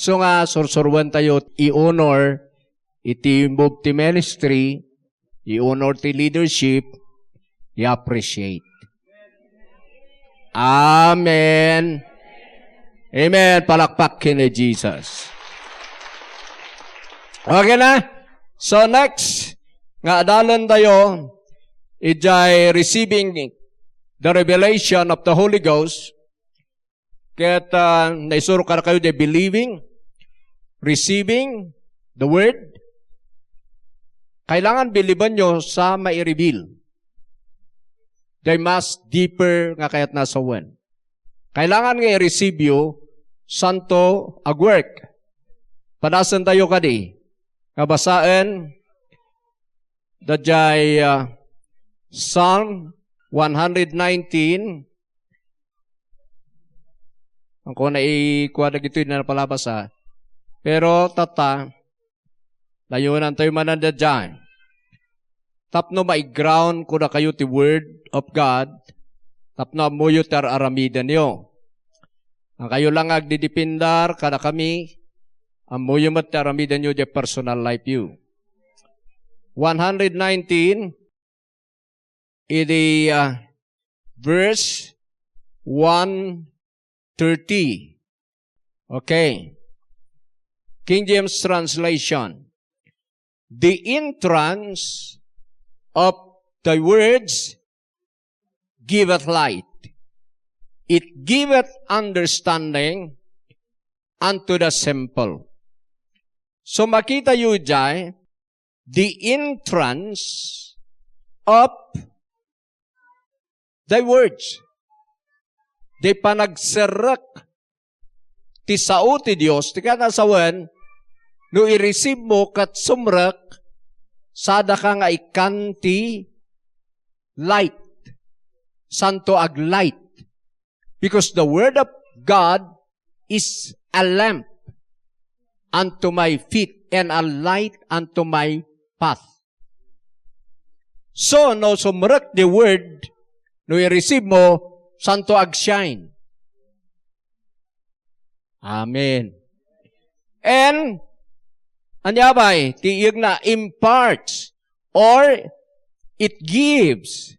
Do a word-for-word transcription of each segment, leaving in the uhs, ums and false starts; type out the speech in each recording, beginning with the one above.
So nga, sursuruentayo i-honor iti move ti ministry, i-honor ti leadership, i-appreciate. Amen. Amen. Palakpak ken ni Jesus. Okay na? So next, nga adalentayo, ijay receiving the revelation of the Holy Ghost. Ket, ah, naisuro kadakayo di believing, receiving the word. Kailangan bilibanyo sa maireveal. They must deeper nga kayat na sawen. Kailangan nga i-receive yo, santo agwork. Padasentayo kadi, nga basaen, dayjay, ah, Psalm one hundred nineteen. Ang ko na ikua dagitoy na napalabas, ha. Pero, tata, layunan tayo manen dayjay. Tapno ma-ground ko na kayo ti Word of God, tapno ammoyo ti ar-aramidenyo. Ang kayo lang agdidipindar kadakami, ammoyo met ti aramidenyo di personal life you. One hundred nineteen, iti, ah, verse one thirty. Okay. King James translation. "The entrance of thy words giveth light. It giveth understanding unto the simple." So makita yu jay, the entrance of thy words. Di panagserrek ti sao ti Dios, ti kanasawen, no i-receive mo ket sumrek, sadaka nga ikkan ti light, santo aglight. Because the word of God is a lamp unto my feet and a light unto my path. So, no sumrek the word, no i-receive mo, santo agshine. Amen. And, ania pay, ti iyegna, imparts, or it gives.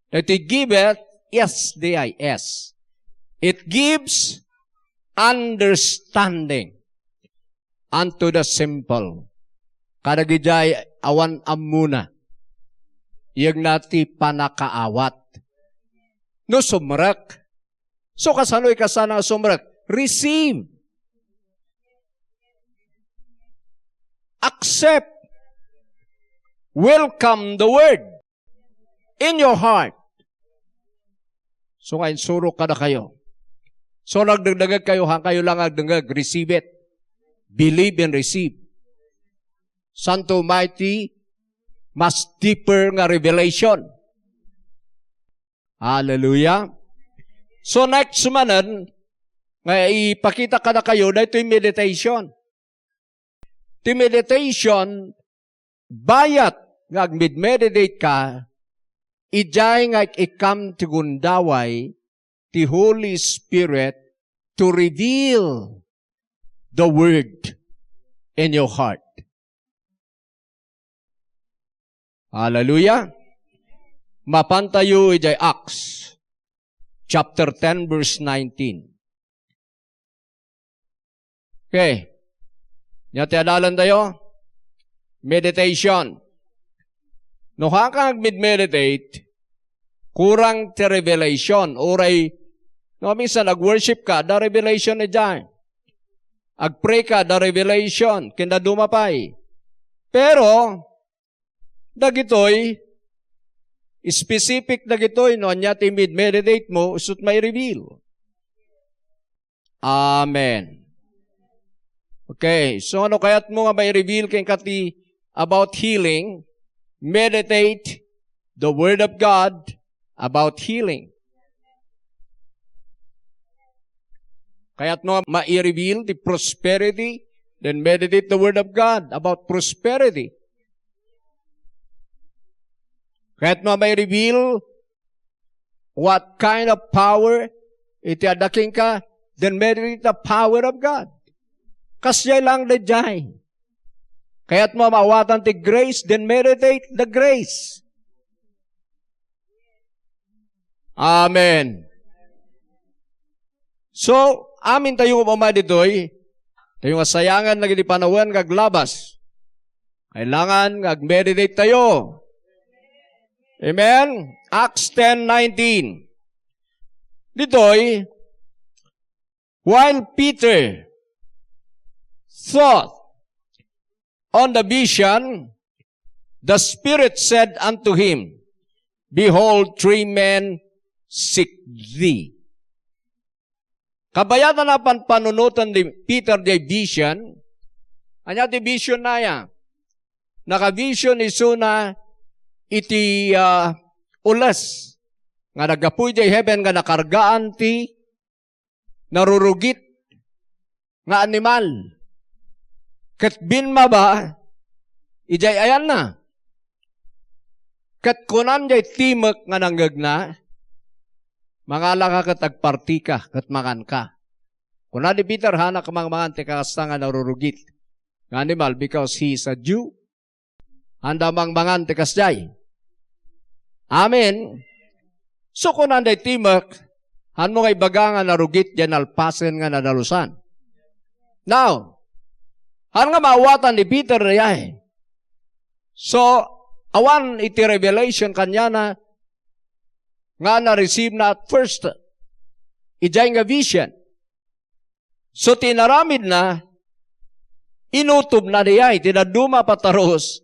Dagiti giveth, S D I S. It gives understanding unto the simple. Kadagidiay awan ammona, iyegna ti panakaawat. No sumrek, so kasano ikasana a sumrek? Receive. Accept. Welcome the word in your heart. So nga insurok kadakayo. So nagdengdengngeg kayo, han kayo lang agdengngeg, receive it. Believe and receive. Santo mighty, mas deeper nga revelation. Hallelujah. So next manen, nga ipakita kadakayo, daytoy meditation. Ti meditation, bayat nga agmedmeditate ka, idiay nga ikkam ti gundaway ti Holy Spirit to reveal the word in your heart. Hallelujah. Mapantayo idiay Acts chapter ten, verse nineteen. Okay. Nia ti adalentayo? Meditation. No, han ka agmed-meditate, kurang ti revelation. Uray, no, minsan nag-worship ka, adda revelation idiay. Ag-pray ka, adda revelation. Ken dadduma pay. Pero, dagitoy, specific dagitoy, no, ania ti med-meditate mo, isut' mai-reveal. Amen. Okay, so ano kayat mo nga mai-reveal kenka ti about healing? Meditate the Word of God about healing. Kayat mo nga mai-reveal ti prosperity? Then meditate the Word of God about prosperity. Kayat mo nga mai-reveal what kind of power iti adda kenka? Then meditate the power of God. Kasdiay lang daydiay. Kayatmo a maawatan ti grace, then meditate the grace. Amen. So, amin tayo nga umay ditoy, tayo nga sayangan dagiti panawen nga aglabas. Kailangan nga ag-meditate tayo. Amen? Acts ten nineteen. Ditoy, while Peter thought on the vision, the Spirit said unto him, "Behold, three men seek thee." Kabayatan a panpanunotan ni Peter diay vision. Ania ti vision na ya? Naka-vision isuna iti, ah, ules nga naggapu idiay heaven nga nakargaan ti narurugit nga animal. Ket binmaba idiay ayanna. Ket kunan diay timek nga nangngegna, "Mangalaka ket agpartika ket manganka." Kuna ni Peter, "Haanak mangmangan ti kasta nga narurugit nga animal because he is a Jew." Haanda mangmangan ti kasdiay. Amen. So, kunan diay timek, "Haanmo nga ibaga nga narugit diay nalpasen nga nadalusan?" Now, haan nga maawatan ni Peter diay? So, awan iti revelation kaniana nga na-receive na at first, idiay nga vision. So, ti inaramidna, inutobna diay, ti dadduma a patarus,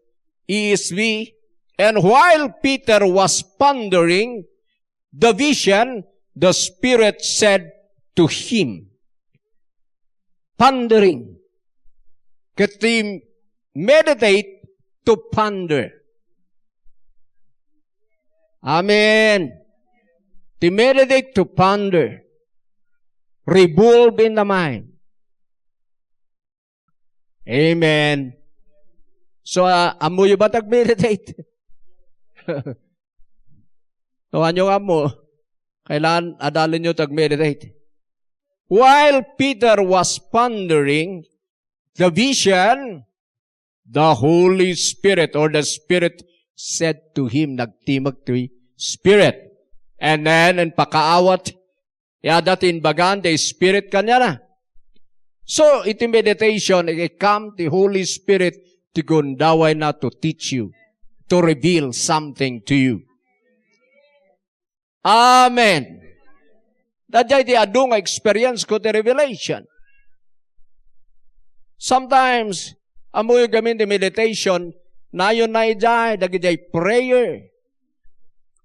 E S V, "And while Peter was pondering the vision, the Spirit said to him." Pondering. Ket ti meditate, to ponder. Amen. Ti meditate, to ponder. Revolve in the mind. Amen. So, ah, ammoyo ba ti ag-meditate? No, ania nga ammo? Kailangan adalenyo ti ag-meditate. While Peter was pondering the vision, the Holy Spirit or the Spirit said to him, nagtimek ti Spirit. And then, in pakaawat, adda ti imbagan ti Spirit kaniana. So, iti meditation, ikam ti Holy Spirit ti gundawayna to teach you, to reveal something to you. Amen. Daydiay ti adu nga experience ko ti revelation. Sometimes, ammoyo gamin ti meditation, nayon na idiay, dagidiay prayer,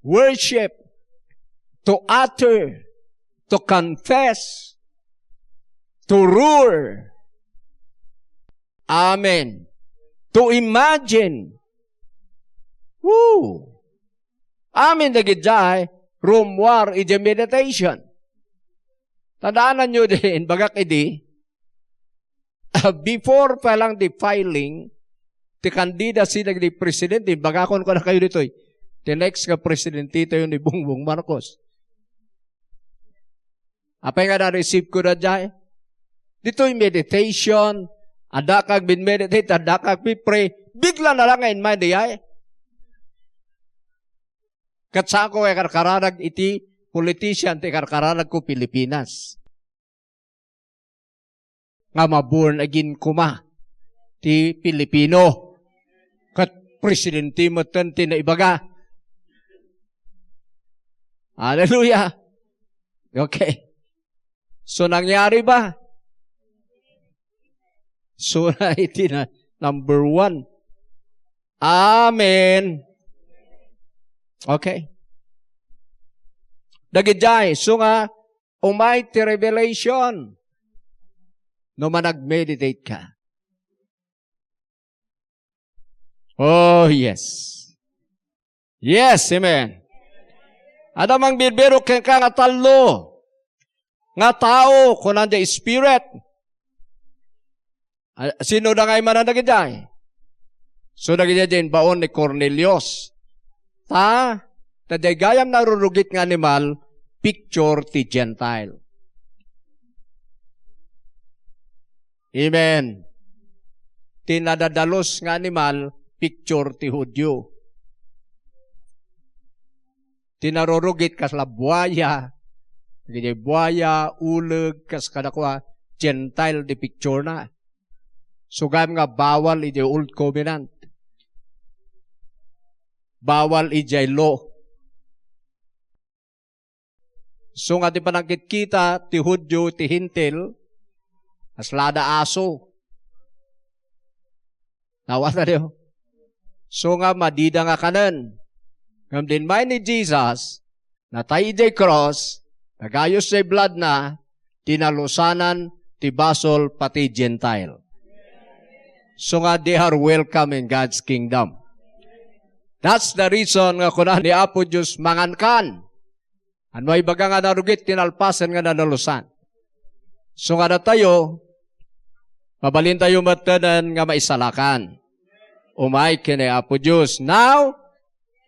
worship, to utter, to confess, to roar. Amen. To imagine. Woo! Amin dagidiay rummuar iti meditation. Tandaanan yo din, bagak idi, before pa lang ti filing, ti candidacy dagiti presidente, bagakon kadakayo ditoy, ti next nga presidente tayo ni Bongbong Marcos. Apay nga na-receive ko daydiay? Ditoy meditation, adda kag bin-meditate, adda kag bi-pray, bigla na lang nga in mind diay. Ket saanko nga ikarkararag iti politician ti ikarkararag ko Pilipinas. Nga ma-born again koma ti Pilipino. Ket presidente metten ti naibaga. Hallelujah. Okay. So, nangyari ba? So, na iti na, number one. Amen. Okay. Dagidiay, so nga, umay ti revelation. No manag-meditate ka. Oh, yes. Yes, amen. Adda mangbirbirok kenka nga tallo nga tao, kunan diay Spirit. Ah, sino da nga imana dagidiay? So, dagidiay diay imbaon ni Cornelius. Ta, ta diay gayam narurugit nga animal, picture ti Gentile. Amen. Ti nadadalus nga animal, picture ti Judio. Ti narurugit kasla buaya. Dagiti buaya, uleg, kas kadakua, Gentile ti picture na. Sugam nga bawal iti Old Covenant. Bawal idiay law. So nga ti panagkitkita ti Judio ti Hentil, kaslada aso. Nawata diyo? So nga madida nga kanen. Ngem dimmay ni Jesus, natay idiay cross, nagayus idiay blood na, dinalusanan ti basol pati Gentile. So nga they are welcome in God's kingdom. That's the reason nga kuna ni Apo Dios, "Mangankan." Ano ay baga nga narugit ti nalpasen nga nadalusan? So nga datayo, mabalintayo met ket nga maisalakan. Umay ken ni Apo Dios. Now,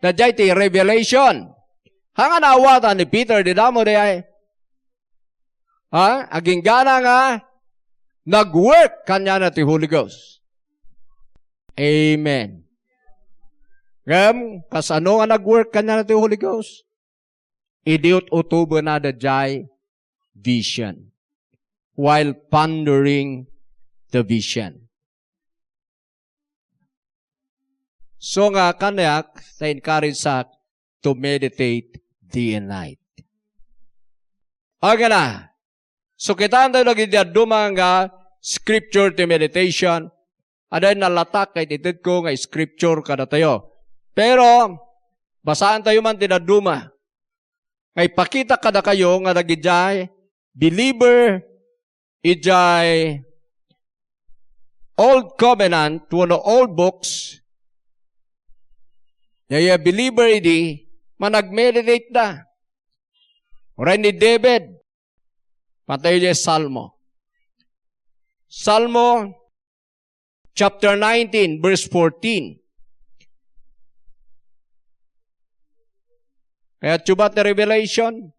daydiay ti revelation. Haan nga naawatan ni Peter ti damo daydiay. Ha? Aginggana nga nag-work kaniana ti Holy Ghost. Amen. Ngem, kasano nga nag-work kaniana ti Holy Ghost? Idi ut-utobena daydiay vision while pondering the vision. So nga, kaniak, ta encourage sak to meditate day and night. Agana, so kitaentayo dagiti dadduma nga scripture ti meditation, adda nalatak ket itedko nga scripture kadatayo. Pero, basaentayo man ti dadduma. Nga ipakita kadakayo nga dagidiay believer idiay Old Covenant wenno Old Books, daydiay believer idi, manag-meditate da. Uray ni David, patayo idiay Salmo. Salmo chapter nineteen, verse fourteen. Kayatyo ba ti revelation?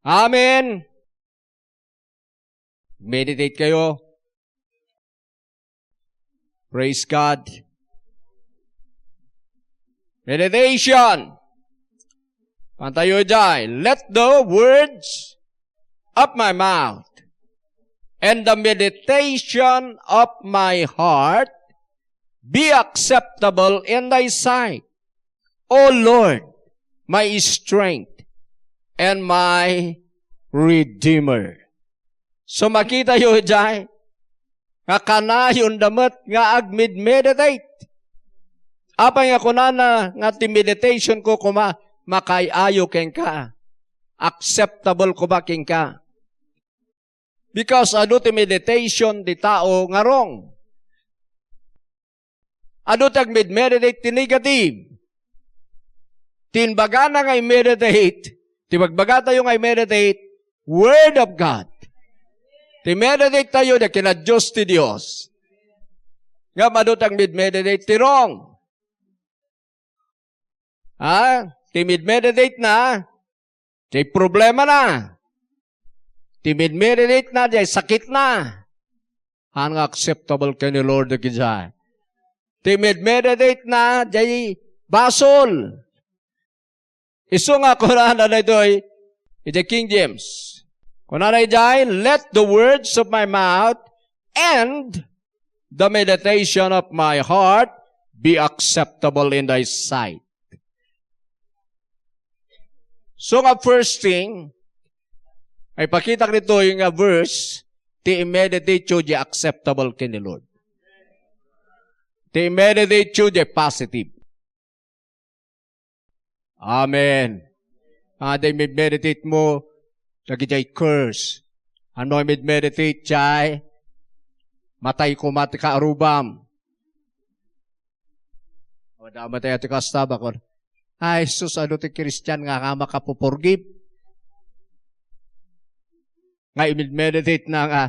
Amen. Meditate kayo. Praise God. Meditation. Patayo idiay. Let the words of my mouth and the meditation of my heart be acceptable in thy sight, O Lord, my strength and my Redeemer. So, makitayo idiay nga kanayon da met nga agmed-meditate. Apay nga kunana nga ti meditation ko koma makaay-ayo kenka, acceptable koma kenka? Because adu ti meditation ti tao nga wrong. Adu ti agmed-meditate ti negative. Ti imbagana nga i-meditate, ti bagbagatayo nga i-meditate, Word of God. Ti meditate tayo, da kina Dios ti Dios. Ngem adu ti agmed-meditate ti wrong. Ha? Ti med-meditate na, ti problema na. Ti med-meditate na, ti sakit na. Haan nga acceptable ken ni Lord dagiti. Ti med-meditate na, ti basol. Isu nga kunana daytoy, iti King James. Kunana idiay, "Let the words of my mouth and the meditation of my heart be acceptable in thy sight." So nga first thing, ay pakita ditoy nga verse, ti i-meditate yu di acceptable ken ni Lord. Ti i-meditate yu di positive. Amen. Adu ti med-meditate mo, dagiti curse. Ano ti med-meditate, chay? Matay koma ti kaarrubam. O, dama tayo ti kasta, bakon. Ay, sus, adu ti Kristian nga, nga makapuporgive. Nga i-med-meditate na nga,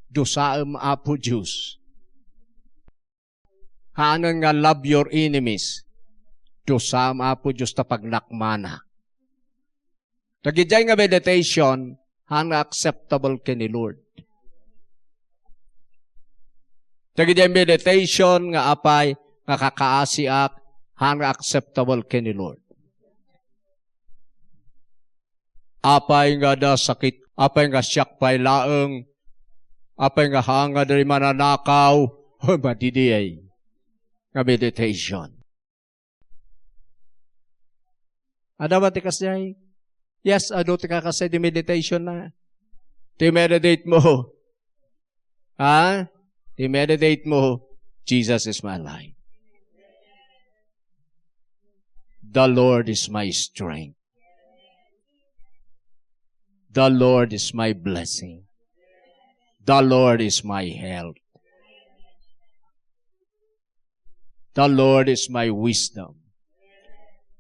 dusaem, Apo Dios. Haanen nga love your enemies. Dusaem, Apo Dios, ta pagnakmana. Dagidiay nga meditation, haan nga acceptable ken ni Lord. Dagiti meditation nga apay nga kakaasiak, haan nga acceptable ken ni Lord. Apay nga adda sakit, apay nga siak pay laeng, apay nga haan nga diri mananakaw, o madidiay nga meditation. Adda ba ti kasdiay? Yes, adu ti kakasdiay ti meditation na. Ti meditate mo. Ha? Ti meditate mo, "Jesus is my life. The Lord is my strength. The Lord is my blessing. The Lord is my health. The Lord is my wisdom."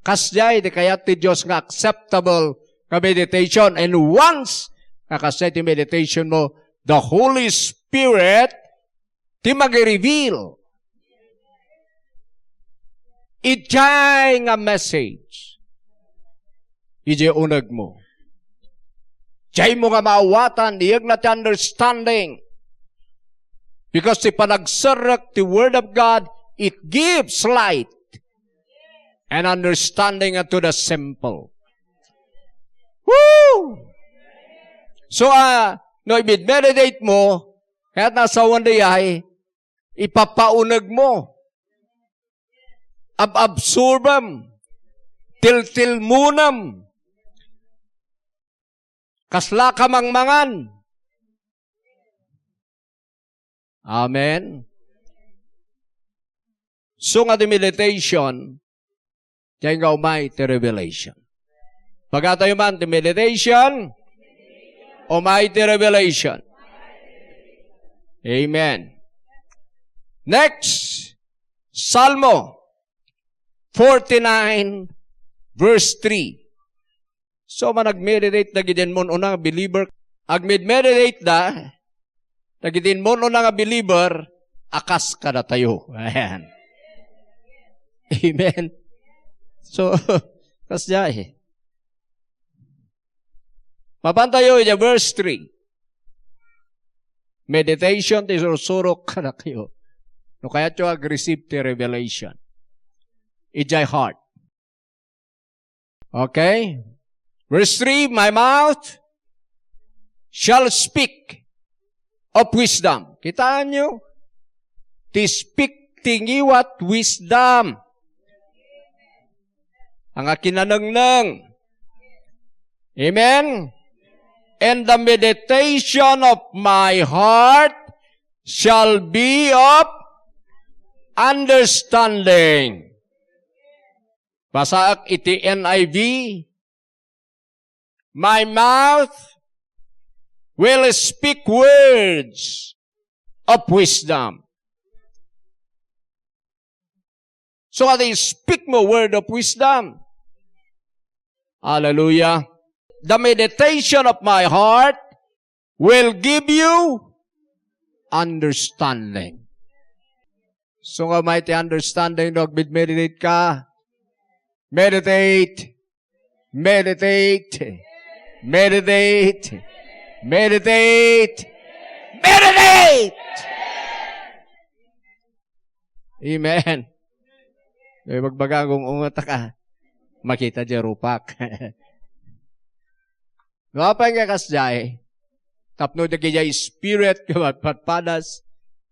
Kasdiay ti kayat ti Dios nga acceptable nga meditation. And once nga kasdiay ti meditation mo, the Holy Spirit ti magi-reveal idiay nga message idiay unegmo. Diaymo nga maawatan, iyegna ti understanding. Because ti panagserrek ti Word of God, it gives light and understanding unto the simple. Woo! So, ah, no, i-meditate mo, kayat nga sawen dayay, ipapaunegmo, ab-absorbem, tiltilmonem. Kasla kamangmangan. Amen. So nga ti meditation, diay nga umay ti revelation. Pagatayo man ti meditation, umay ti revelation. Amen. Next, Salmo forty-nine, verse three. So, manag-meditate dagiti immun-una nga believer. Agmed-meditate da, dagiti immun-una nga believer, a kas kadatayo. Ayan. Amen. So, kasdiay. Mapantayo iti verse three. Meditation ti sursurok kadakayo. No kayatyo ag-receive ti revelation. Idiay heart. Okay? Verse three, "My mouth shall speak of wisdom." Kitaenyo? Ti speak ti ngiwat wisdom. Ang akinanengneng. Amen? "And the meditation of my heart shall be of understanding." Basaek iti N I V. "My mouth will speak words of wisdom." So, adi, speak mo word of wisdom. Hallelujah. "The meditation of my heart will give you understanding." So nga may ti understanding no agmed-meditate ka. Meditate. Meditate. Meditate. Meditate. Meditate. Amen. May magbaga kung ungataka. Makita di rupak. No, apay nga kasdiay, tapno dagiti spirit nga matpatpadas,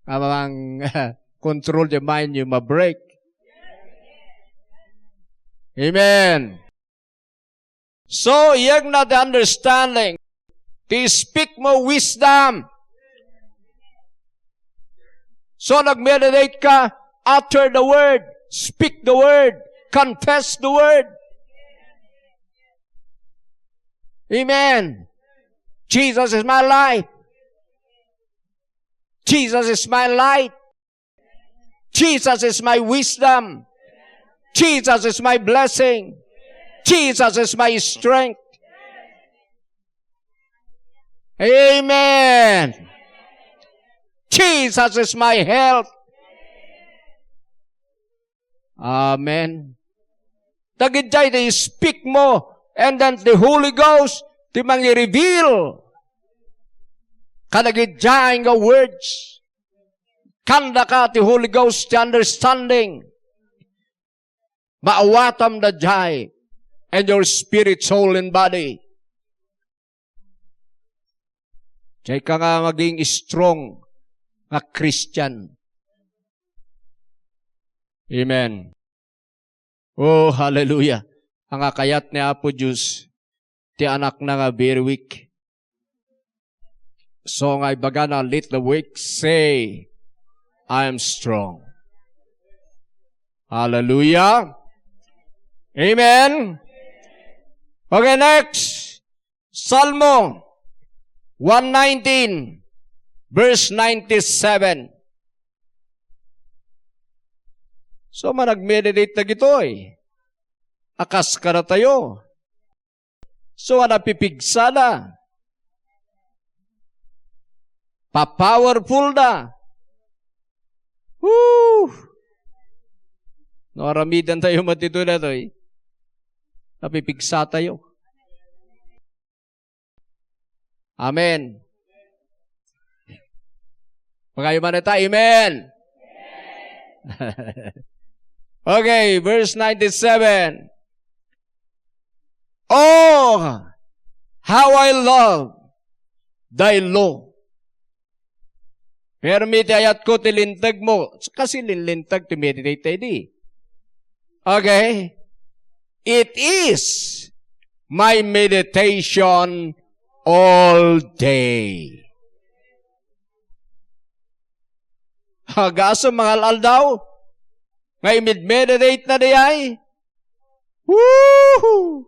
nga mang-control the mind, you ma-break. Amen. So, iyegna ti understanding, ti speak mo wisdom. So, nag-meditate ka, utter the word, speak the word, confess the word. Amen. Jesus is my life. Jesus is my light. Jesus is my wisdom. Jesus is my blessing. Jesus is my strength. Amen. Jesus is my health. Amen. Dagiti speak mo, and then the Holy Ghost, ti mangi-reveal kadagiti nga words. Kandaka ti Holy Ghost ti understanding. Maawatam daydiay in your spirit, soul, and body. Diay ka nga maging strong nga Christian. Amen. Oh, hallelujah. Ang kayat ni Apo Dios, ti anakna nga very weak. So nga ibagana, "Let the weak say, I am strong." Hallelujah. Amen. Okay, next. Salmo one nineteen, verse ninety-seven. So, managmeditate dagitoy. A kas kadatayo. So, a napipigsada. Pa-powerful da. Woo! No, aramidantayo met ditoy daytoy. Napipigsatayo. Amen. Pagayo man ita, amen. Okay, verse ninety-seven. Oh, how I love thy law. Permi ti ayatko ti linteg mo. Kasi linlinteg ti meditate, di. Okay? It is my meditation all day. Agasem, mga al-aldaw, nga imid-meditate na dayay. Woohoo!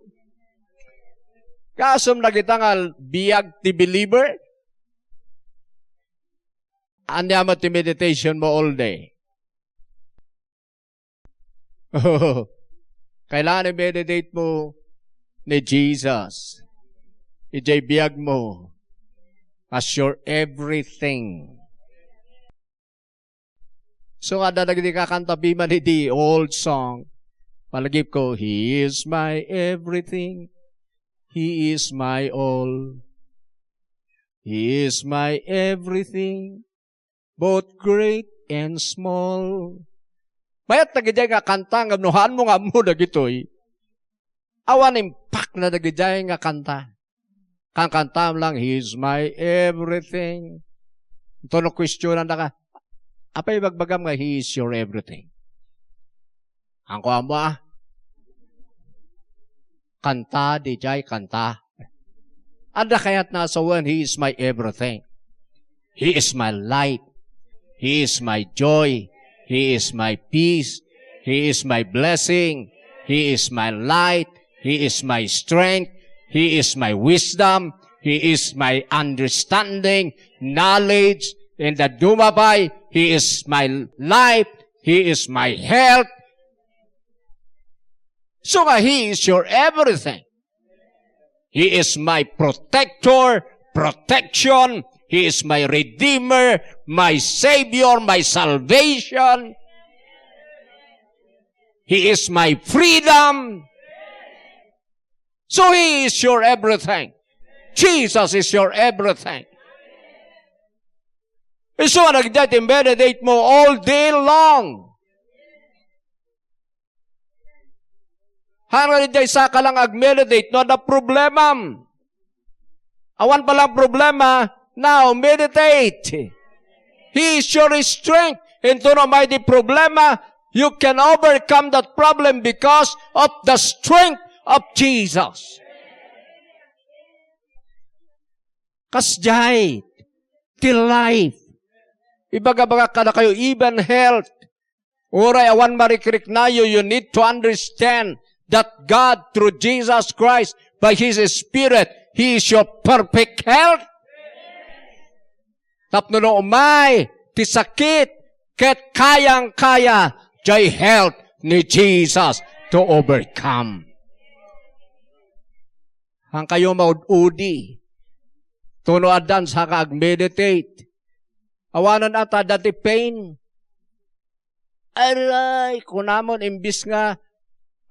Gasem dagita nga biag ti believer. Ania met ti meditation mo all day? Kailangan i-meditate mo ni Jesus. Idiay biag mo. As your everything. So, adda dagiti kakanta piman iti old song. Malagip ko, "He is my everything. He is my all. He is my everything, both great and small." Mayat dagidiay nga kanta nga no haan mo nga ammo dagitoy. Awan impact na dagidiay nga kanta. Kankantam lang, "He is my everything." Ito no questionan da ka, "Apay bagbagam nga He is your everything?" Ang ko amo, ah. Kanta, di jay, kanta. Adda kayat nasawen, "He is my everything." He is my light. He is my joy. He is my peace. He is my blessing. He is my light. He is my strength. He is my wisdom. He is my understanding, knowledge, and the dumapay. He is my life. He is my health. So nga, He is your everything. He is my protector, protection. He is my redeemer, my savior, my salvation. He is my freedom. So He is your everything. Jesus is your everything. Isu nga dayta ti meditate mo all day long. Haan nga dayta, saka lang ag-meditate no adda problemam. Awan pa lang problema, now meditate. He is your strength. Intono umay ti problema, you can overcome that problem because of the strength of Jesus. Kasdiay ti life. Ibagabagak kadakayo, even health. Uray awan marikriknayo, you need to understand that God, through Jesus Christ, by His Spirit, He is your perfect health. Tapno no umay ti sakit, ket kayang-kaya jay health ni Jesus to overcome. Hankayo maud-udi. Tuno addan saka ag-meditate. Awanan ata dati pain. Aray, kunamon, imbis nga,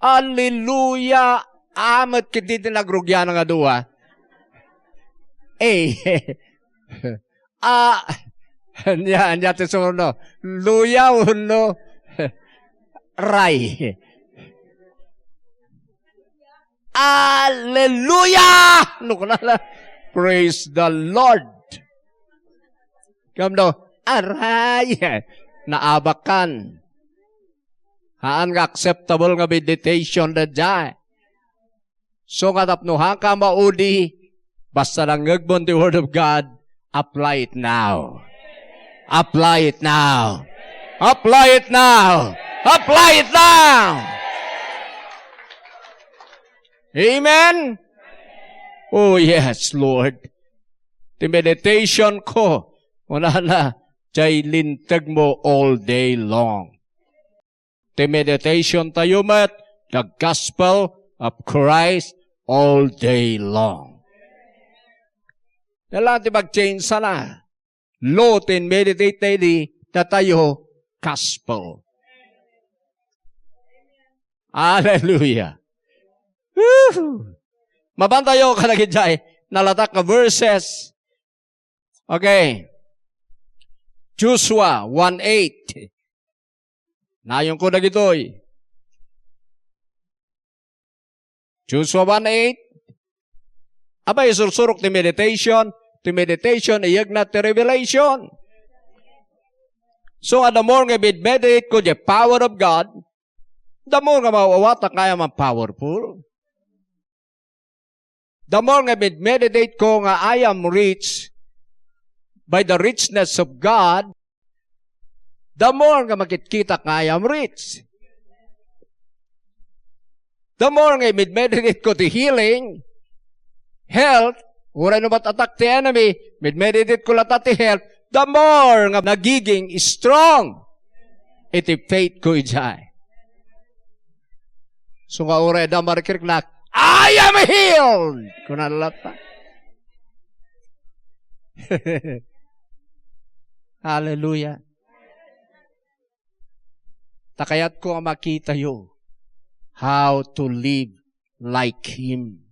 "Alleluia!" Amet ket di ti nagrugian nga dua. Eh, ah, Ania, ania ti sumurot? Luya wenno ray? Hallelujah! No, kunana, praise the Lord. Kam daw, aray, naabakan. Haan nga acceptable nga meditation daydiay. So nga tapno haanka maudi, basta nangngegmo ti Word of God, apply it now. Apply it now. Apply it now. Apply it now. Amen? Oh, yes, Lord. Ti meditation ko, kunana, diay linteg mo all day long. Ti meditation tayo met, the gospel of Christ all day long. Kailangan ti mag-change sana. Lo, ti meditate tayo di, datayo gospel. Hallelujah. Woo! Mapan tayo kadagiti nalatak nga verses. Okay. Joshua one eight. Nayonko dagitoy. Joshua one eight. Apay, isursurok ti meditation. Ti meditation, iyegna ti revelation. So, nga the more nga meditate ko the power of God, the more nga maawatak nga I am powerful. The more nga med-, meditate ko nga I am rich by the richness of God, the more nga makitkitak nga I am rich. The more nga med-, meditate ko ti healing, health, uray no mat-attack ti enemy, med-, meditate ko latta ti health, the more nga nagiging strong iti faith ko idiay. So nga uray adda marikriknak, "I am healed!" Kuna latta. Hallelujah. Ta kayatko nga makitayo how to live like Him.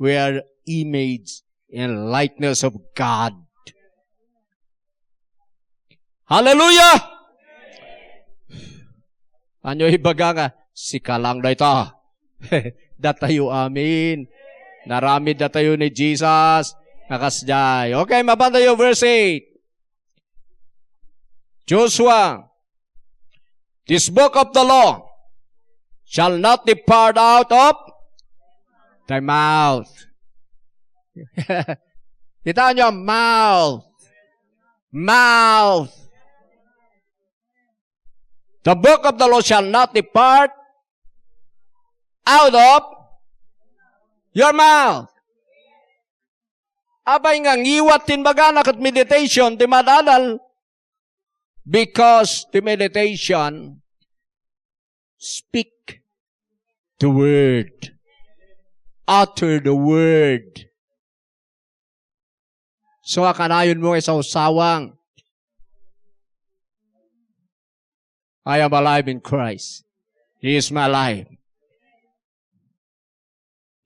We are image and likeness of God. Hallelujah! Ania ibaga nga, "Sika lang dayta." Datayo, amen. Naaramid datayo ni Jesus. Nga kasdiay. Okay, mapan tayo, verse eight. Joshua, "This book of the law shall not depart out of thy mouth." Kita nyo, mouth. Mouth. "The book of the law shall not depart out of your mouth." Apay nga ngiwat ti imbagana ket meditation ti madadal? Because the meditation speak the word, utter the word. So, a kanayon mo nga isawsawang, "I am alive in Christ. He is my life."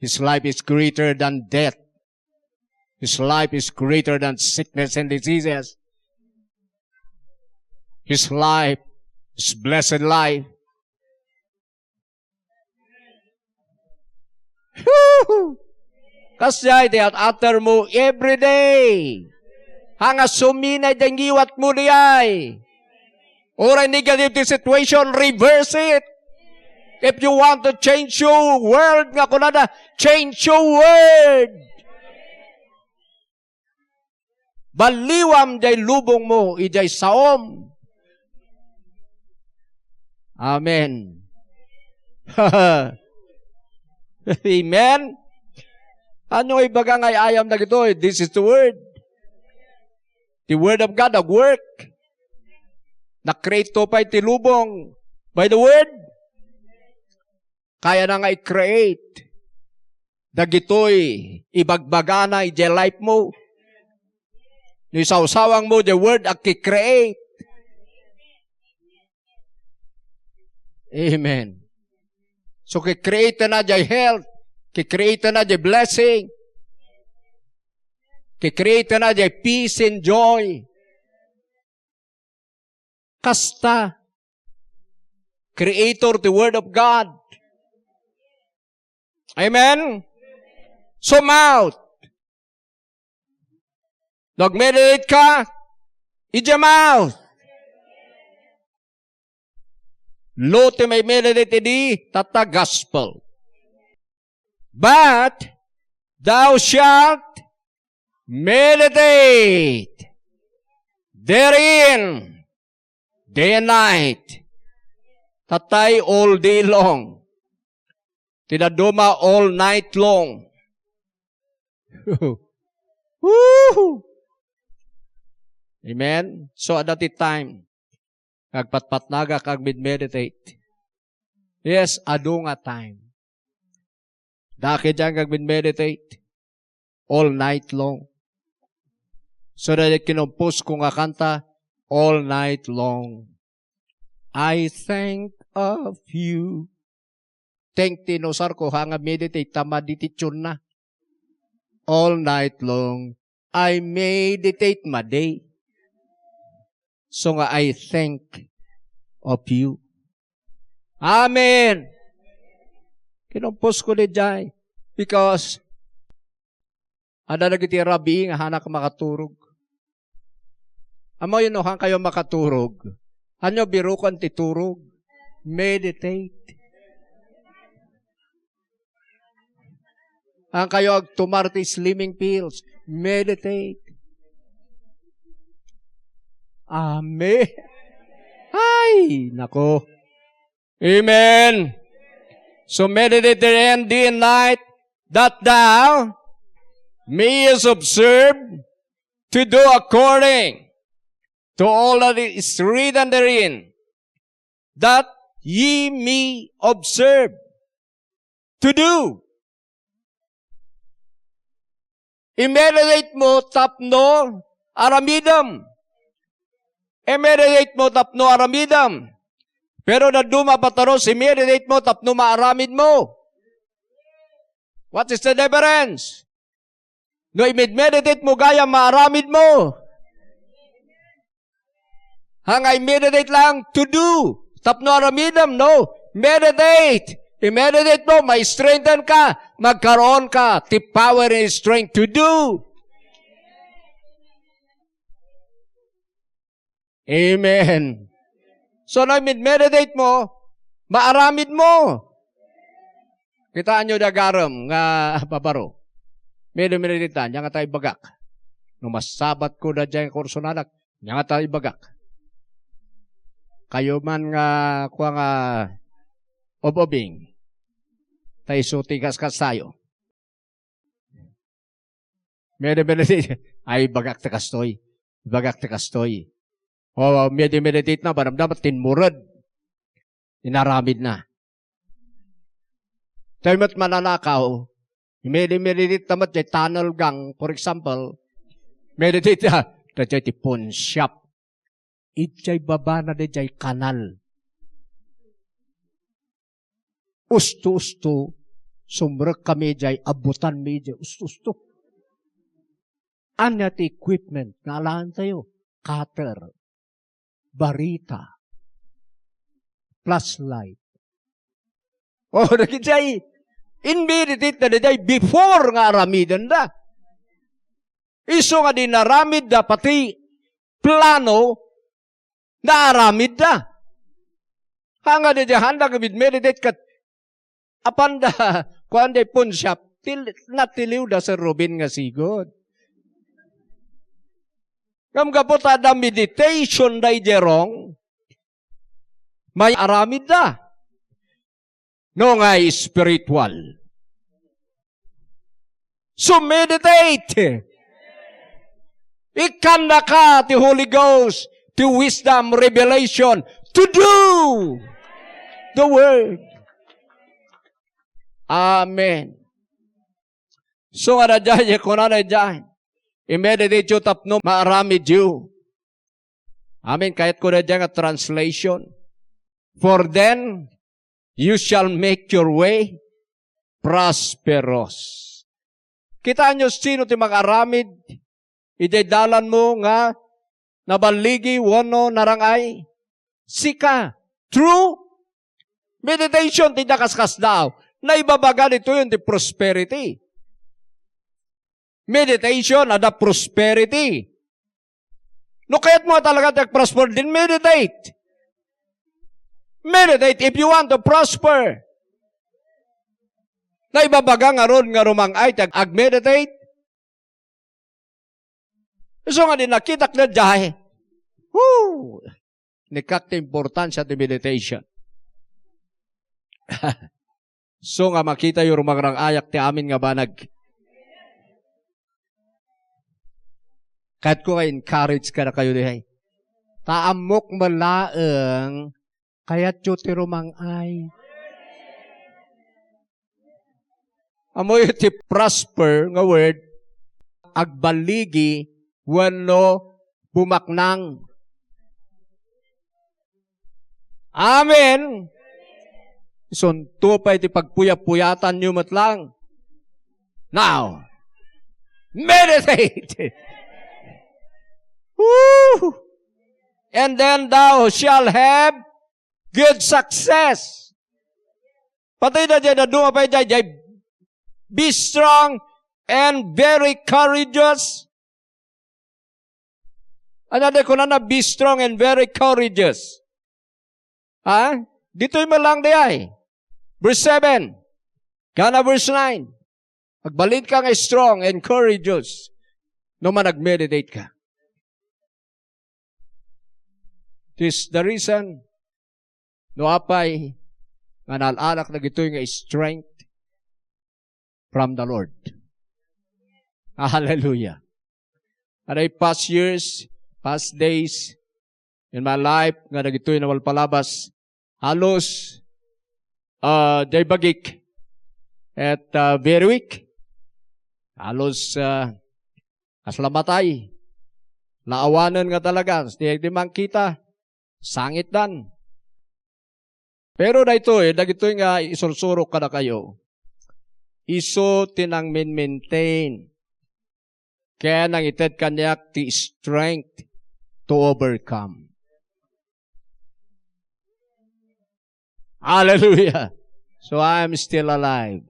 His life is greater than death. His life is greater than sickness and diseases. His life is blessed life. Whew! Kasdiay ti at-ater mo every day. Hanga sumina iti ngiwat mo diay. Uray negative ti situation, reverse it. If you want to change your world, nga kunada, change your word. Balliwam jay lubong mo, ijay saom. Amen. Amen. Ano ibaga nga ayam dagitoy? This is the word. The word of God at work. Na-create to pay ti lubong by the word. Kayana nga i-create dagitoy ibagbagana idiay life mo. No isawsawang mo the word, aki-create. Amen. So, ki-create na jay health, ki-create na jay blessing, I-create na diay peace and joy. Kasta. Creator, the Word of God. Amen? So, mouth. Nag-meditate ka, idiay mouth. Lo ti may meditate idi, tatta gospel. But thou shalt meditate therein day and night. Tattay all day long. Ti dadduma all night long. Woohoo! Amen? So, adda ti time. Agpatpatnagak agmedmeditate. Yes, adu nga time. Dake diay agmedmeditate all night long. So, dayta kinompos ko nga kanta, all night long. I think of you. Think ti inusar ko, ha, nga meditate ta meditationna. All night long, I meditate madi. So nga, I think of you. Amen. Kinompos ko diay because adda dagiti rabii nga haanka makaturog. Ammoyo no haankayo makaturog? Ania birokan ti turog? Meditate. Haankayo agtumar ti slimming pills? Meditate. Amen. Ay, nako. Amen. So meditate therein day and night, that thou mayest observe to do according to all that is written therein, that ye may observe to do. I-meditate mo tapno aramidem. I-meditate mo tapno aramidem. Pero dadduma pay ti i-meditate mo tapno maaramid mo. What is the difference? No i-meditate mo gayam, maaramid mo. Haan nga i-meditate lang, to do. Tapno aramidem, no? Meditate. I-meditate mo, ma-strengthen ka, magkaroon ka ti power and strength to do. Amen. So, no, med-, meditate mo, maaramid mo. Kitaenyo da agarem nga baro. Med-, meditate, ania nga ta ibagak. No masabat ko da diay nga kursonanak, ania nga ta ibagak. Kayo man nga, kua nga, ob-obing. Ta isu ti kas-, kastayo. Medi-, meditate. Ay, ibagak ti kastoy. Ibagak ti kastoy. O, medi-meditate na, banamdam, tinmured. Inaramid na. Tayo met mananakaw, medi-, meditate na met, diay tunnel gang, for example, meditate na, diay ti pawn shop. Idiay babana diay kanal. Usto-usto, sumrek kami diay, abutan mi diay, usto-usto. Ania ti equipment nga alaen tayo? Cutter, barita, flashlight. O, dagiti ay, in-meditate na diay before nga aramidenda. Isu nga di naramidda pati plano, naaramidda. Haan nga diay haanda nga med-, meditate ket apanda, kuan diay pawn shop, til-, natiliwda Sir Ruben nga sigud. Ngem gapu ta adda meditation daydiay wrong, maaramidda. No nga spiritual. So meditate. Ikkannaka ti Holy Ghost, ti wisdom, revelation to do the word. Amen. So, nga daydiay, kunana daydiay, i-meditate yo tapno maaramid yo. Amen. Kayatko daydiay nga translation. For then, you shall make your way prosperous. Kitaenyo sino ti mag-aramid Idiay dalanmo nga naballigi wenno narang-ay? Sika. True meditation ti nakaskasdaaw. Naibabaga ditoy ti prosperity. Meditation, adda prosperity. No kayatmo talaga ti agprosper, then meditate. Meditate if you want to prosper. Naibabaga ngarud nga rumang-ay ti ag-, ag-meditate. Isu nga di nakitak na diay. Woo! Nikak ti importansya ti meditation. So nga makitayo rumangrang-ayak ti amin nga banag. Kayatko nga encourage kadakayo diay. Ta ammok met laeng, kayatyo ti rumang-ay. Ammoyo ti prosper nga word, agballigi wenno bumaknang. Amen. Isunto pay ti pagpuyapuyatanyo met lang. Now, meditate. Woo! And then thou shalt have good success. Pati na diay, naduma pay diay, diay, be strong and very courageous. Ano di kunana, be strong and very courageous? Ha? Ditoy met lang diay. Verse seven. Kana verse nine. Agbalin ka nga strong and courageous no manag-meditate ka. This the reason no apay nga naal-alak dagitoy nga strength from the Lord. Hallelujah. Aray past years, past days in my life, nga dagitoy namalpalabas, halos, ah, diay bagik at, ah, very weak. Halos, ah, kasla matay. Laawanen nga talaga. Di, di man kita. Sangitdan. Pero daytoy, dagitoy nga isursurok kadakayo, isu ti nangmin-maintain ken nangited kaniak ti strength to overcome. Hallelujah. So I'm still alive.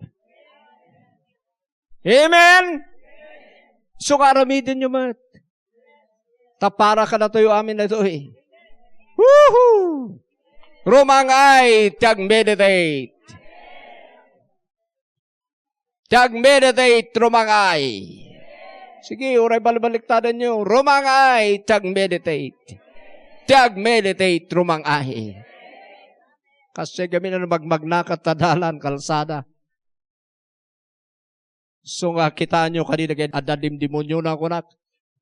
Amen? So, aramidenyo met. Ta para kadatayo amin daytoy. Woohoo! Rumang-ay ti ag-meditate. Ti ag-meditate, rumang-ay. Sige, uray balbaliktadanyo. Rumang-ay ti ag-meditate. Ti ag-meditate, rumang-ay. Kasi kami na magmagnakat ta dalan, kalsada. So nga, kitaenyo kadi dagiti adda dimdemoniona, kunak,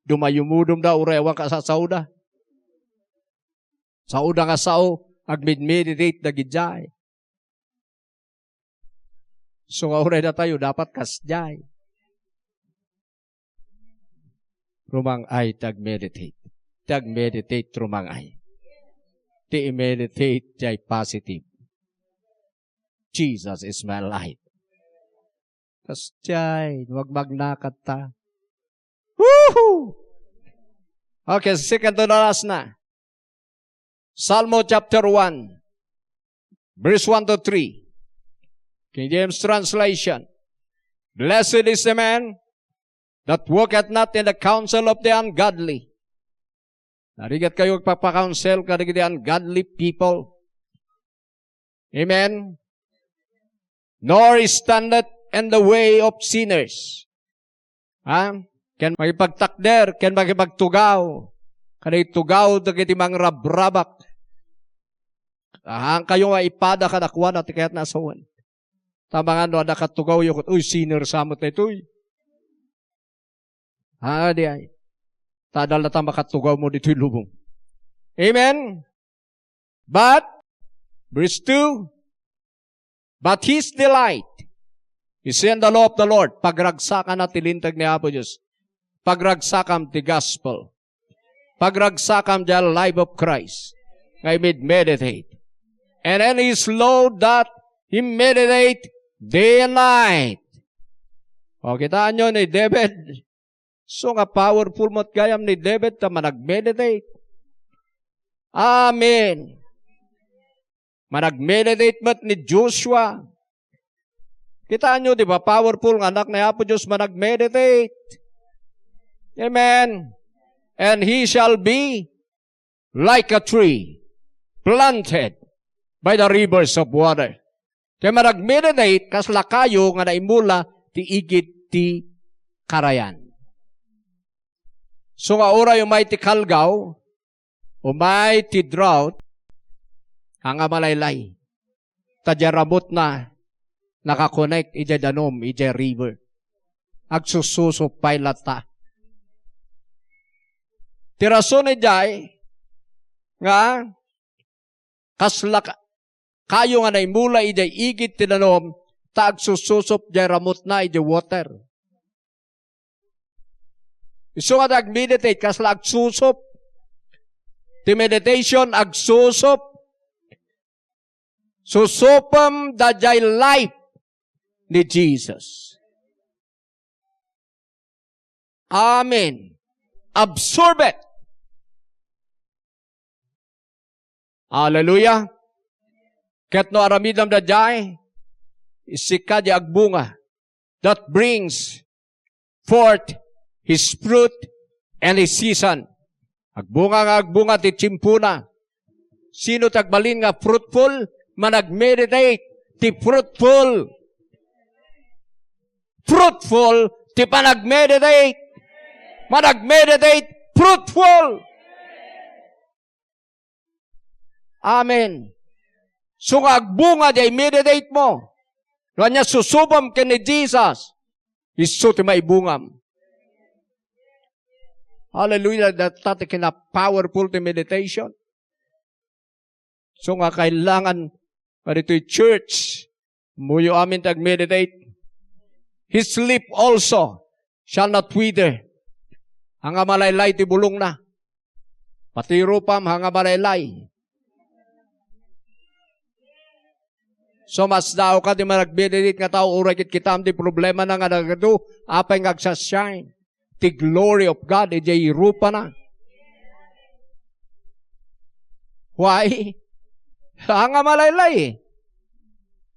dumayumudom da, uray awan kasasaoda. Saoda nga sao, agmedmeditate dagidiay. So nga, uray datayo, dapat kasdiay. Rumang-ay ti agmeditate. Ti agmeditate, rumang-ay. Ti imeditate, diay positive. Jesus is my light. Kasdiay, magmagnakat ta. Woohoo! Okay, second to the last na. Salmo chapter one, verse one to three. King James translation. Blessed is the man that walketh not in the counsel of the ungodly. Narigat kayo agpapakounsel kadagiti ungodly people. Amen? Nor standeth in the way of sinners. Ha? Ken makipagtakder, ken makipagtugaw. Kadagiti tugaw dagiti mangrabrabak. Haan kayo nga ipada kadakuada ti kayatna a sawen. Ta mangan no adda katugawyo ket, "Uy, sinner sa met daytoy." Ah, diay. Ta adda latta makatugawmo ditoy lubong. Amen? But, verse two, "But his delight is in the law of the Lord." Pagragsakana ti linteg ni Apo Dios. Pagragsakam ti gospel. Pagragsakam diay life of Christ. Nga imid meditate. And in his law that he meditate day and night. O, kitaenyo ni David, So nga powerful met gayam ni David ta managmeditate. Amen. Managmeditate met ni Joshua. Kitaenyo, di ba, powerful nga anak ni Apo Dios managmeditate. Amen. And he shall be like a tree planted by the rivers of water. Kay managmeditate, kasla kayo nga naimula ti igid ti karayan. So nga uray umay ti kalgaw, umay ti drought, anga malaylay. Ta diay ramutna, nakakonek idiay danum, idiay river. Agsususup pay latta. Ti rason idiay, nga, kasla ka-, kayo nga naimula idiay igid ti danum, ta agsususup diay ramutna idiay water. Isu nga agmeditate, kasla agsusup. Ti meditation, agsusup. Susupem daydiay life ni Jesus. Amen. Absorb it. Hallelujah. Ket no aramidem daydiay, sika diay agbunga that brings forth his fruit and his season. Agbunga nga agbunga ti tiempona. Sino ti agbalin nga fruitful? Managmeditate ti fruitful. Fruitful ti panagmeditate. Managmeditate, fruitful. Amen. So nga agbunga diay meditate mo. No ania susupem ken ni Jesus, isu ti maibungam. Hallelujah. Dayta ti kina-powerful ti meditation. So nga kailangan nga ditoy church, ummuyo amin ti agmeditate. His leaf also shall not wither. Anga malaylay ti bulongna. Pati rupam, anga malaylay. So, masdaawka ti managmeditate nga tao, uray ket kitaem ti problemana nga nagadu, apay nga agsa-shine ti glory of God idiay rupana. Why? Anga malaylay.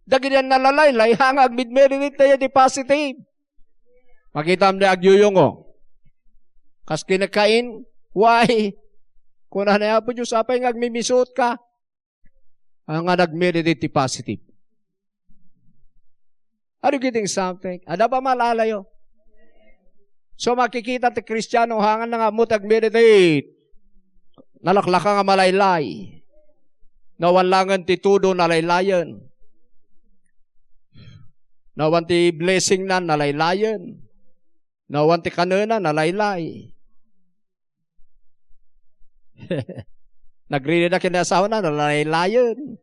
Dagiti a nalalaylay, anga agmedmeditate ti positive. Makitam ti agyuyungo. Kas ken ni Cain, why? Kuna ni Apo Dios, apay nga agmimisuotka? Anga nagmeditate ti positive. Are you getting something? Adda pamalaalayo? So, makikita ti Kristiano, hangan na nga ammo ti agmeditate. Nalaklaka nga malaylay. Nawan laengen ti tudo, nalaylayen. Nawan ti blessing na, nalaylayen. Nawan ti kanena, nalaylay. Nagrinida ken ni asawana, nalaylayen.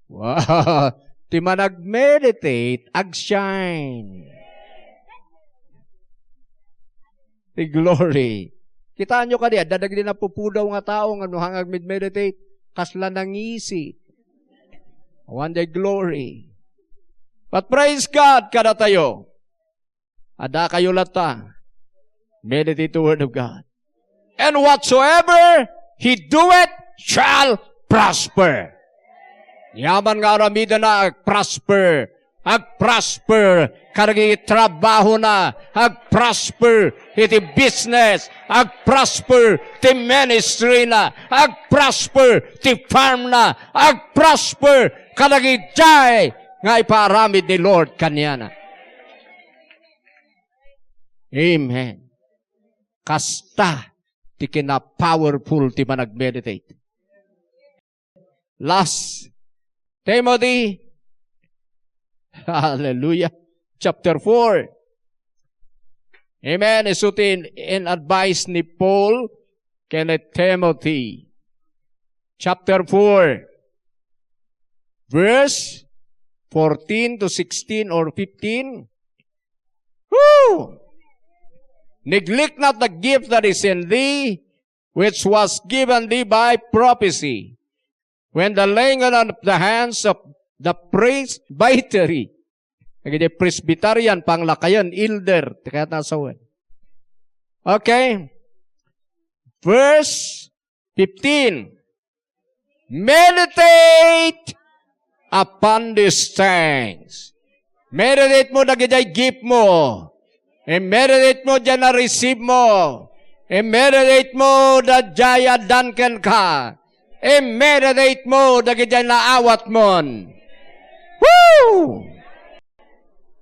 Wow! Ti managmeditate, agshine. Ti glory. Kitaenyo kadi, adda dagiti napupudaw nga tao nga no hang agmedmeditate, kasla nangisi. Awan diay glory. But praise God kadatayo. Adda kayo latta. Meditate the word of God. And whatsoever he doeth shall prosper. Yaman nga aramidena, agprosper. Agprosper kadagiti trabahona. Agprosper iti business. Agprosper ti ministry na. Agprosper ti farm na. Agprosper kadagiti nga ipaaramid ni Lord kaniana. Amen. Kasta ti kina-powerful ti managmeditate. Last Timothy, hallelujah, chapter four. Amen. Isu ti in, in advice ni Paul ken ni Timothy. Chapter four, verse fourteen to sixteen or fifteen. Woo! Neglect not the gift that is in thee, which was given thee by prophecy, when the laying on of the hands of the presbytery, dagiti Presbyterian, panglakayen, elder, ti kayat a sawen. Okay? Verse fifteen. Meditate upon these things. Meditate mo dagiti gift mo. I-meditate mo diay na-receive mo. I-meditate mo daydiay addan kenka. I-meditate mo dagiti naawatmon. Woo!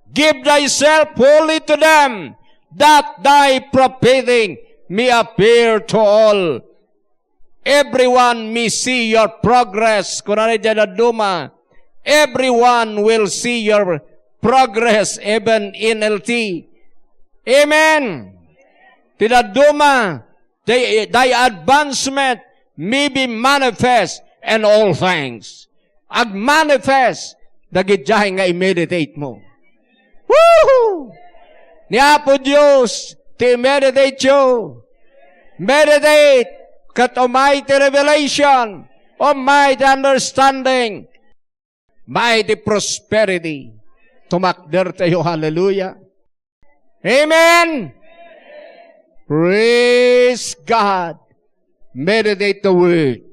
Give thyself wholly to them, that thy profiting may appear to all. Everyone may see your progress. Kunana diay dadduma, everyone will see your progress, even N L T. Amen. Ti dadduma, thy, thy advancement may be manifest in all things. Agmanifest dagidiay nga i-meditate mo. Woohoo! Ni Apo Dios ti i-meditate yo. Meditate ket umay ti revelation, umay ti understanding, umay ti prosperity. Tumakder tayo. Hallelujah. Amen. Praise God. Meditate the word.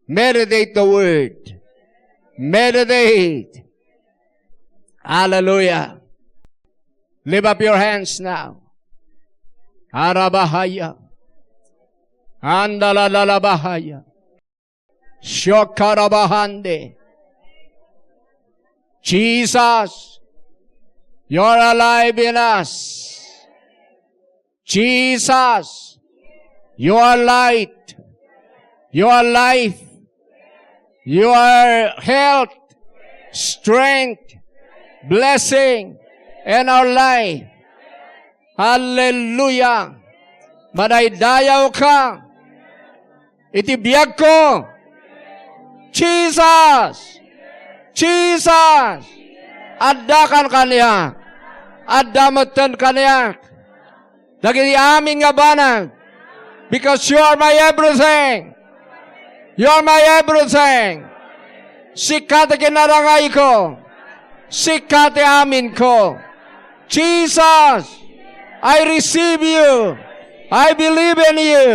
Meditate the word. Meditate. Hallelujah. Lift up your hands now. Arabahaya. Andalalalabahaya. Shokarabahande. Jesus, you're alive in us. Jesus, you are light. You are life. You are health, strength, blessing in our life. Hallelujah. Madaydayaw ka iti biagko. Jesus! Jesus! Adda kan kaniak. Adda metten kaniak dagiti amin nga banag. Because you are my everything. You are my everything. Sika ti kinarangayko. Sika ti aminko. Jesus, I receive you. I believe in you.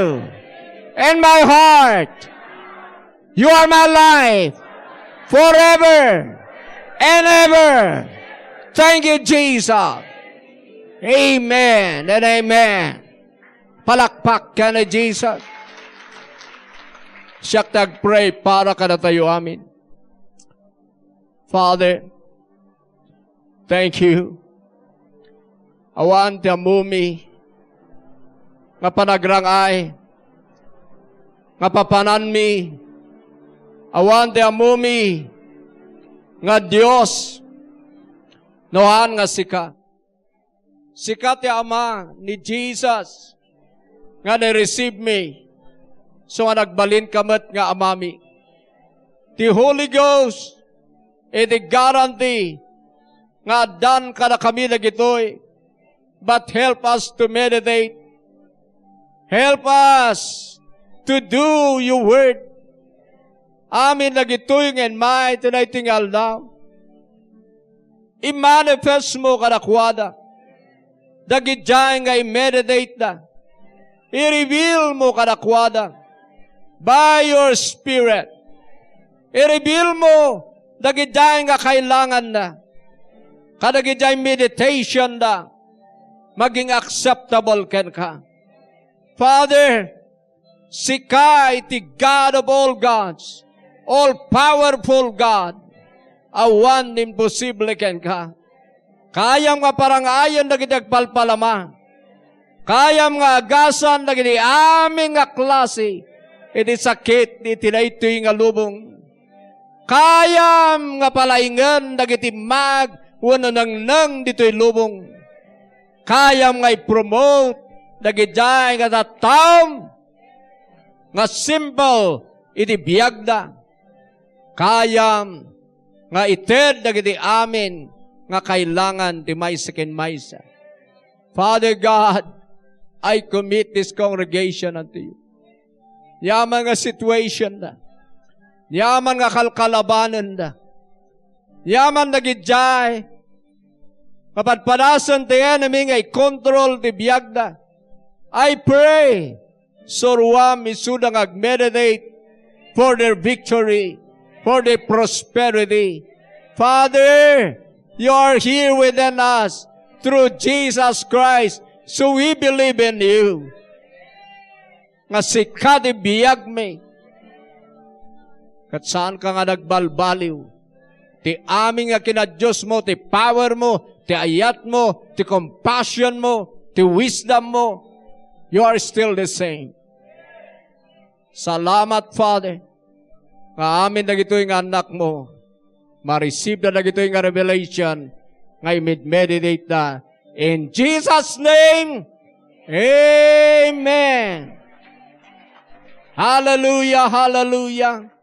In my heart, you are my life. Forever and ever. Thank you, Jesus. Amen and amen. Palakpak ken ni Jesus. Siak ti agpray para kadatayo amin. Father, thank you. Awan ti ammom nga panagrang-ay, nga papananmi. Awan ti ammom nga Dios, no haan nga sika. Sika ti Ama ni Jesus nga ni-receive mi, so nga nagbalinka met nga Amami. Ti Holy Ghost, iti guarantee nga addan kadakami dagitoy, but help us to meditate. Help us to do your word. Amin dagitoy nga immay ti daytoy nga aldaw. I-manifest mo kadakuada dagidiay nga i-meditate da. I-reveal mo kadakuada by your Spirit. I-reveal mo dagidiay nga kailangan da. Kadagidiay meditation da, maging acceptable kenka. Father, sika iti God of all gods, all-powerful God. Awan imposible kenka. Kayam nga parangayen dagiti agpalpalama. Kayam nga agasan dagiti amin nga klase iti sakit iti daytoy nga lubong. Kayam nga palaingen dagiti mag wenno nengneng ditoy lubong. Kayam nga i-promote dagidiay nga tattaom nga simple iti biagda. Kayam nga ited dagiti amin nga kailangan ti maysa ken maysa. Father God, I commit this congregation unto you. Ni amin nga situation da, ni amin nga kalkalabanen da, ni amin dagidiay nga padpadasen ti enemy nga i-control ti biagda. I pray, suroam isuda nga agmeditate for their victory, for their prosperity. Father, you are here within us through Jesus Christ, so we believe in you. Nga sika ti biagmi. Ket saanka nga nagbalbaliw. Ti amin nga kinadiosmo, ti power mo, ti ayat mo, ti compassion mo, ti wisdom mo, you are still the same. Salamat, Father, nga amin dagitoy nga annakmo, ma-receive da dagitoy nga revelation nga i-meditate da. In Jesus' name, amen. Hallelujah, hallelujah.